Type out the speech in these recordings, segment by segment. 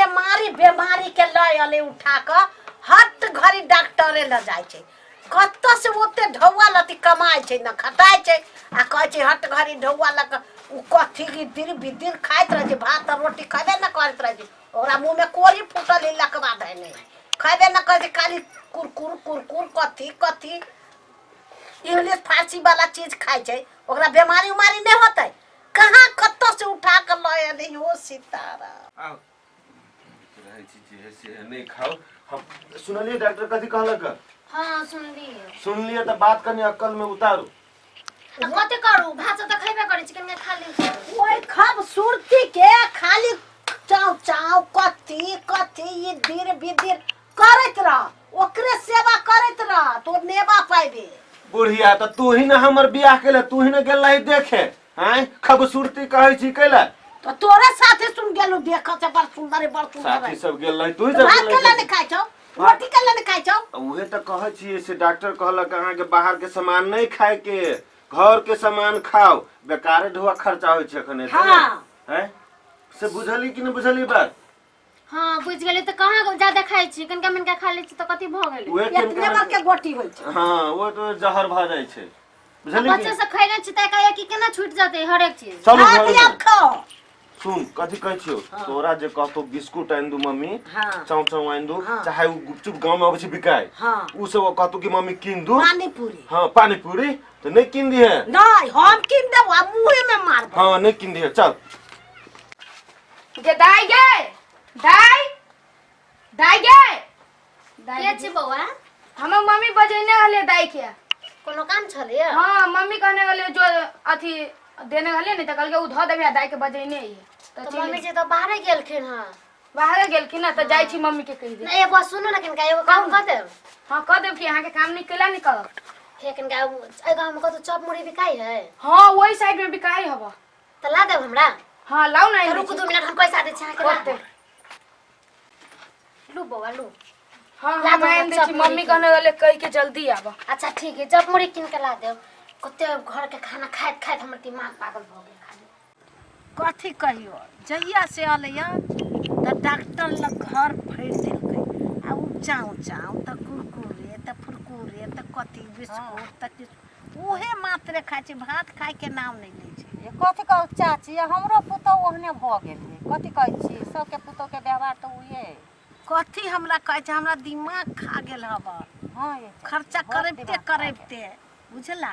एमारी बेमारी के लय अले उठा कऽ हट घड़ी डॉक्टरे लग जाइ छै। कतऽ से ओते ढौआ लत्ती कमाइ छै न खटाइ छै आ कहै छै हट घड़ी ढौआ लऽ कऽ ओ कथी गिदिर बिदिर खाइत रहै छै, भात आ रोटी खयबे न करैत रहै छै। ओकरा मुँहमे कोरी फूटल है लकवा धयने, खयबे न करै छै, खाली कुरकुर कुरकुर कथी कथी इंग्लिश फारसी वाला चीज खाइ छै। ओकरा बेमारी उमारी नहि होतै? कहाँ कतऽ से उठा कऽ लऽ एली हो सीताराम। आउ रहै छी जे है से नहि खाउ। हम सुनलियै डॉक्टर कथी कहलक? हाँ, सुनलियै। सुनलियै तऽ बात कनि अक्कल में उतारू। आ कते करू, भात सब तऽ खयबे करै छी, कनिका खा लै छी। ओहि खूबसूरती के खाली चाव चाव कथी कथी ई दिर बिदिर करैत रह, ओकरे सेवा करैत रह तो नेबा पाइबे। बुढ़िया, तऽ तू ही ने हमर बियाह केले, तू ही ने गेल रही देखे। आँय, खूबसूरती कहै छी कैला? तो तोरे साथे सुन गेलू देख से बड़ सुंदर है, बड़ सुंदर साथी है। सब गेल रही, तू ही तो सब भात गेल केला रही। नहीं खाइ छौ, रोटी केला नहीं खाइ छौ? उहे तऽ कहै छियै से डॉक्टर कहलक अहाँके बाहर के सामान नहीं खाय के, घर के सामान खाओ। बेकारे ढुआ खर्चा होइ छै एखन एते। हाँ। हैं, से बुझली कि नहीं बुझली बात? हाँ, बुझि गेलियै। तऽ कहाँ ज्यादा खाइ छी, कनिका मनिका खा लै छी, तऽ कथी भऽ गेलै? उहे इतने कनिका बड़ के गोटी होइ छै। हाँ, वो तो जहर भऽ जाइ छै, बुझली? बच्चा सब खैने छी तऽ एकाएकी केना छूटि जेतै हरेक चीज? चलू भात घर में। आब खाओ। सुन, कथी कहै छियौ, तोरा जे कहतौ बिस्कुट आनि दू मम्मी, हाँ। चाउ चाउ आनि दू, हाँ। चाहे उ गुपचुप गाँव में अबै छै बिकाय, हाँ। उ सब कहतौ कि मम्मी कीन दू पानी पूरी। हाँ, पानी पूरी तऽ नहीं कीन दिहे। नहीं, हम कीन देबो आ मुँहे में मारबो। हाँ, नहीं कीन दिहे, चल। गे दाई, गे दाई, दाई गे। के छी बौआ? हमर मम्मी बजेने हले दाई के। कोनो काम छलै? हाँ, मम्मी कहने हले जो अथी देने हले ने, तऽ कहलकै उ धऽ देबे आ दाई के बजेने है। तऽ मम्मी जी तऽ बाहरे गेलखिन हँ। बाहरे गेलखिन ना, तऽ जाइ छी मम्मी के कहि दे। नहीं, बस सुनू ना, किनका एगो काम कऽ देब? हाँ, कह देब कि अहाँके काम नहीं केला नहीं करब। हे, किनका एहि गाँव में कतौ चॉप मुरही बिकाइ है? हाँ, वही साइड में बिकाई हवा। तऽ ला देब हमरा? हाँ, लाउ ना। तऽ रुकू 2 मिनट, हम पैसा दै छी अहाँके, ला ओते। देब। लू बौआ, लू। हाँ। ला हम दो आनि दै चॉप छी। मुरही मम्मी के। कहने रहले कहि के जल्दी आबऽ। अच्छा, ठीक है, चॉप मुरही कीन के ला देब। कते घर के खाना खाइत खाइत हमर दिमाग पागल भऽ गेल खाली। कथी कहियो, जहिया से अलैया तऽ डॉक्टर लग घर भरि देलकै आ उ चाँव चाँव तऽ कुरकुरे तऽ फुरकुरे तऽ कथी बिस्कुट तऽ किछु उहे मात्रे खाइ छै, भात खाइके नाम नहि लै छै। ये कथी कहू चाची, हमरो पुतहु ओहने भऽ गेल है। कथी कहै छी, सबके पुतहुके व्यवहार तऽ उहे है। कथी हमरा कहै छै, हमरा दिमाग खा गेल हब। हाँ ये चाची, खर्चा बहुत करबिते दिमाग खा गेल। करबिते बुझला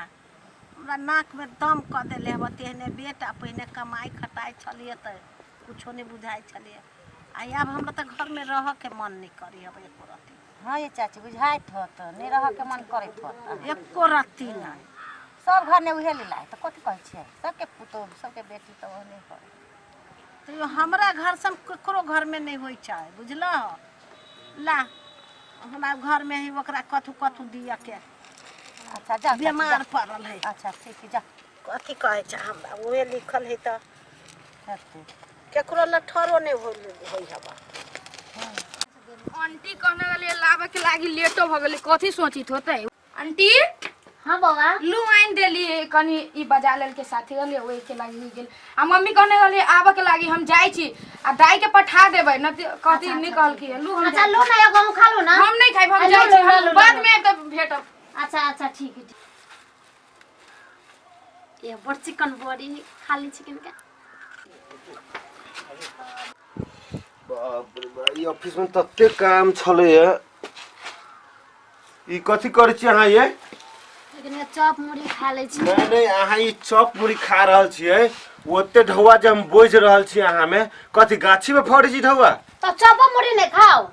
हमरा नाकमे दम कऽ देले हब। तेहने बेटा, पहिने कमाइ खटाइ छलियै तऽ कुछो नहि बुझाइ छलियै आ आब हमरा तऽ घरमे रहऽके मन नहि करै हब एको रत्ती। हाँ ये चाची, बुझाइत होत, नहि रहऽके मन करैत होत अहाँके। एको रत्ती नहि। सब घरमे उहे लीला है, तऽ कथी कहै छियै, सबके पुतहु सबके बेटी तऽ ओहने करे। तैयो हमरा घर से ककरो घरमे नहि होइ छै, बुझलह? ला, हमरा घरमे है ओकरा कथू कथू दिअ के। अच्छा, जा चाची, बीमार जा। पड़ल है। अच्छा, ठीक है, जा। कथी कहै छै, हमरा उहे लिखल है तऽ हेतै। केकरो लठरो नहि होइ हवा। आंटी कहने रहले लाबे के लागी, लेटो भऽ गेलै, कथी सोचित होतै आंटी? हाँ बौआ। लू, आनि देली। कनि ई बजा लेल के साथी रहले, ओहि के लागी हो गेल। आ मम्मी कहने रहले आबऽ के लागी, हम जाइ छी आ दाई के पठा देबै न तऽ कथी नहीं कहलकी। लू, हम अच्छा, जाइ लू ना, एगो हम खा लू ना। छी। हम नहीं खाइब, हम आ, लू, जाइ छी। लू, हम लू, लू, बाद लू। में आयब तऽ भेटब। अच्छा अच्छा, ठीक है, ठीक। ये बड़ चिकन बड़ी खा ली चिकन के। बाप रे बा, ई ऑफिस में तते काम छलैया। ई कथी करै छी अहाँ ये? लेकिन ये चॉप मुरही खा लै छी। नहीं नहीं, अहाँ ई चॉप मुरही खा रहल छियै, ओते ढौआ जे हम बोझि रहल छी अहाँ में, कथी गाछी में फड़ै छी ढौआ? तऽ चॉपो मुरही नहि खाउ?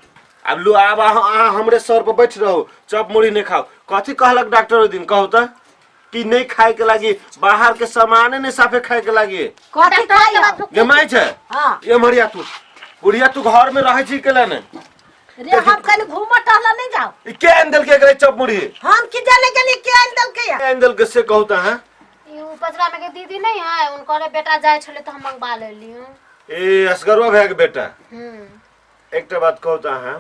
आब लू, आब अहाँ अहाँ हमरे सर पर बैठ रहू। चॉप मुरही नहीं खाओ, कथी कहलक डॉक्टर ओहि दिन, कहू तऽ? कि नहीं खाए के लागी, बाहर के सामाने नहीं साफे खाए के लागी। कथी डॉक्टर के खाइ? बात गेमाइ छै। हाँ। ये मरिया, तू बुढ़िया, तू घर में रहै छी केला ने? रे, हम कहीं घूमऽ टहलऽ नहीं जाओ। ई के आनि देलकै एकरा ई चॉप मुरही? हम की जाने गेली के आनि देलकै या। के आनि देलकै से कहू तऽ अहाँ? ई उ पचरा में के दीदी नहीं है, उनकर बेटा जाय छले तऽ हम मंगवा लेली हूँ। ए असगरुआ भैया के बेटा? हम्म। एकटा बात कहू तऽ अहाँ,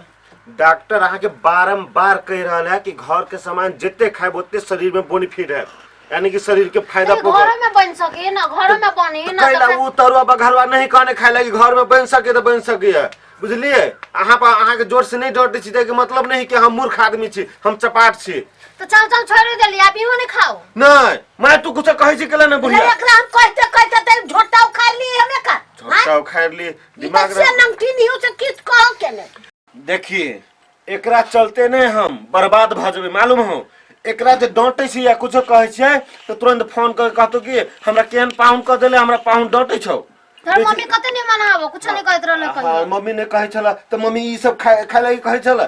डॉक्टर अहाँके बारम्बार कहि रहल है कि घर के सामान जते खायब ओते शरीर में बेनिफिट है, यानी कि शरीर के फायदा लेकिन पहुंच घरों में बन सके ना, घरों में बनी ना। कैला तऽ उ तरुआ बघरवा नहीं कहने खाए लगी, घर में बन सके तो बन सके है। बुझलियै? अहाँ पर अहाँके जोर से नहि डर दै छी ताहिके मतलब नहि कि हम मूर्ख आदमी छी, हम चपाट छी। तो चाव चाव छोड़ देली, आप इहो नहीं खाओ। नहीं मैं तू कुछ कहै छी केला ने बुढ़िया। एकरा हम कहते कहते ते झोटा उखाड़ लिए हमे का। झोटा उखाड़ लिए दिमाग से नंगटी नहीं हो से किछ कहो के ने। देखिए एकरा चलते ने हम बर्बाद भ जेबै, मालूम हो? एकरा जे डांटे छी या कुछो कहै छियै तऽ तुरंत फोन कर कहतो कि हमरा केहन पाहुन कह देले, हमरा पाहुन डांटे छौ। तोहर मम्मी कते नहीं मनाबो, कुछो नहीं कहत रहले कहियो। हाँ, मम्मी ने कहै छला तऽ मम्मी ई सब खाय खाय लागि कहै छला।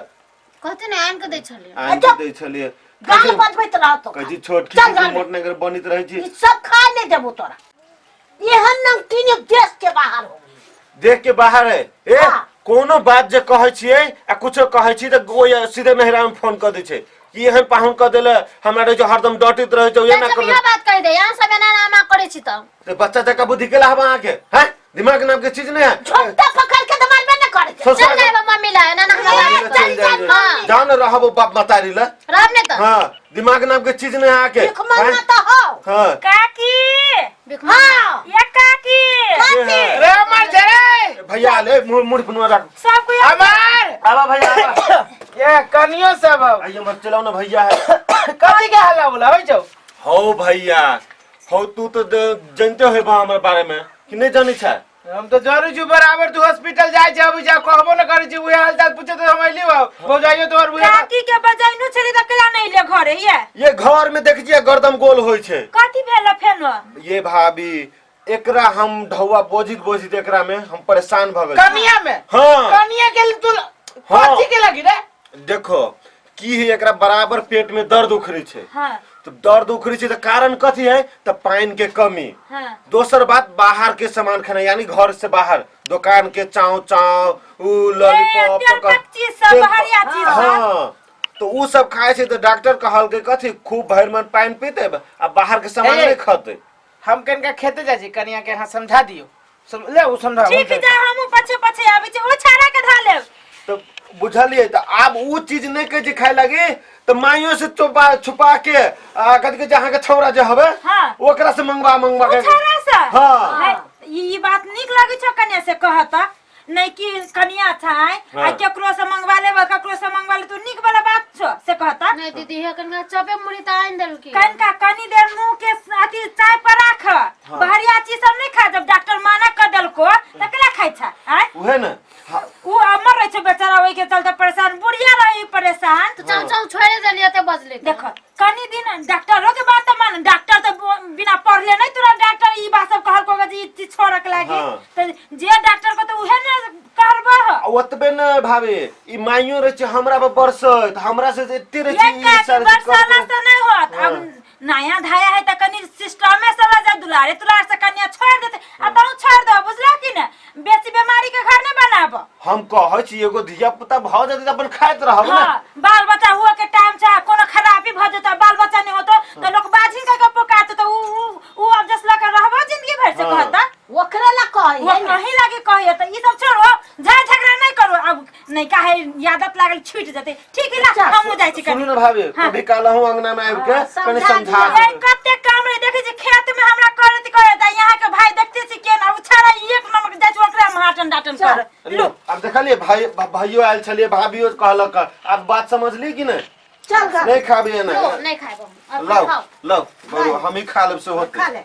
कहते नहीं आन के दै छलियै। आनि के दै छलियै। गाल बजबैत रहतो। कहै छी छोट चल घर में। मोट नगर बनैत रहै छी। ई सब खाय नहीं देबो तोरा। एहन नंगटी ने देश के बाहर हो। देख के बाहर है ए। हाँ। कोनो बात जे कहै छियै आ कुछो कहै छी तऽ ओ सीधे नहिरा में फोन कर दै छै कि एहन पाहुन कऽ देले हमरा रहै छै हरदम डटैत रहै छै एना सब कर इहो बात कहि दे, यहाँ सब एना एना करै छी तऽ। ते बच्चा जका बुद्धि केला हब अहाँके हैं? दिमाग नाम के चीज नहीं है। झोंटा पकड़ के तो मारबे न करे। ससुरा चल जाए मम्मी ला, एना ना हमरा बात चल जाए। हाँ। जाओ ना रहब बाप मतारी ला। रहब ने तऽ। हाँ, दिमाग नाम के चीज नहीं है अहाँके। भीख मांगना तो हो। हाँ। काकी। भीख मांगना। हाँ। ये काकी। काकी। रे अमर जरे। भैया ले मुड़ बनवा रख। सब कोई अमर। आवा भैया आवा। ये कनियो सब हौ। आइए मत चलाओ ना भैया है। कथी के हल्ला बोला होइ छौ? हौ भैया, हौ तू तो जानते हो बा हमरा बारे में कि नहीं जानी छे? हम तो जरूर छु बराबर, तू हॉस्पिटल जाय छै अभी जा कहबो न करै छी, उहे हाल चाल पूछे तो हम अइली हौ। भौजाइयो तोहर उहे काकी के बजाइनो छली त केला नहीं ले घरे ये। ये घर में देख जिया गर्दम गोल होय छै। कथी भेल फेनो? ये भाभी एकरा हम ढौआ बोझित बोझित एकरा में हम परेशान भ गेल। कनिया में? हाँ। कनिया के तू हाँ। कथी के लगी रे? देखो की है एकरा बराबर पेट में दर्द उखड़े छै। हाँ। तो दर्द उखड़े छै तो कारण कथी है? तो पानी के कमी। हाँ। दोसर बात बाहर के सामान खाना, यानी घर से बाहर दुकान के चाव चाव उ लॉलीपॉप तेल पकड़- चीज सब, तेल बाहरिया चीज सब। हाँ। तो उ सब खाए छै तो डॉक्टर कहल के कथी खूब भरि मन पानी पीते आ बाहर के सामान ए, नहीं खाते। हम कनिका खेते जाइ छी, कनिया के यहाँ समझा दियो। ले उ समझा। ठीक जा, हमहूँ पछे पछे आबै छी, ओ छाड़ा के धा लेब। तो बुझलिए तो आब उ चीज नहीं कहे खाए लगी तो माइयो से छुपा के आ कथी कहै छै अहाँके छौड़ा जे हवे हाँ। ओकरा से मंगवा मंगवा के। ओ छौड़ा से? हाँ। है, ई बात नीक लगै छौ कनिया से कहत नहीं कि कनिया छै हाँ। आ केकरो से मंगवा लेब ककरो से मंगवा ले तो नीक वाला बात छौ से कहता। नहीं दीदी, हे कनिका चपे मुड़ी त आनि देलकी। कनिका कनी देर मुंह के अथी चाय पर राख। हाँ। बहरिया चीज सब नहीं खा, जब डॉक्टर मना कर देलको त केला खाइ छै? आँय? उहे ने। हाँ। उ अमर रहे छै बेचारा, ओहि के चलते परेशान, बुढ़िया रही परेशान। तो चाव चाव छोड़े देलियै ते बजले। देखो कनी दिन डॉक्टरो के बात मान, डॉक्टर तो बिना पढ़ले नहीं तुरंत डॉक्टर ई बात सब कहलको जे ई चीज छोड़क लागी। हाँ। तो जे डॉक्टर को तो उहे ने कहलबो। आ ओतबे ने भाभी, ई माइयो रहे छै हमरा पर बरसत, हमरा से एते रहे छै एक ई काकी सारा चीज बरसला करते। से नहीं होत। हाँ। अब नया धाया है त कनी सिस्टमे से ल जा, दुलारे तुलार से कनिया छोड़ देते आ तू छोड़ दो, बुझला कि ने? बेसी बीमारी के घर नहीं बनाबो। हम कहै छी एगो धिया पुता भ जेतै त अपन खाइत रहब ने। हाँ, बाल बच्चा हुआ के टाइम छै, कोनो खराबी भ जेतै बाल बच्चा नहीं होतो त लोग बाझिन के पुकारते त उ उ उ अब जस लके रहबो जिंदगी भर से हाँ। कहता। ओकरे ला कहै वो है ने। कहीं लागे कहिए त ई सब छोड़ो, झगड़ा झगड़ा नहीं करो। अब नहीं काहे आदत लागल छूट जेतै। ठीक है ला, हमहूँ जाइ छी कनी। सुनू ने भाभी, हाँ। कभी काल अहूँ अंगना में आबि के हाँ, कनी समझा समझा दिअ। ए, देबै। कते काम रहे देखै छी खेत में हमरा करैत करैत आ यहाँ के भाई देखते छी केना उ छाड़ा एक नंबर के जाइ छी ओकरे हम हाटन डाटन कर। लू। अब देखलिए भाई भाइयो आयल छलिए, भाभियो कहलक, अब बात समझली कि नहीं? चल घर। नहीं खाबी ना। लो, नहीं खाएब हम। अब लाओ खाओ। लाओ, बरू, हम ही खा लेब से होते। खा ले।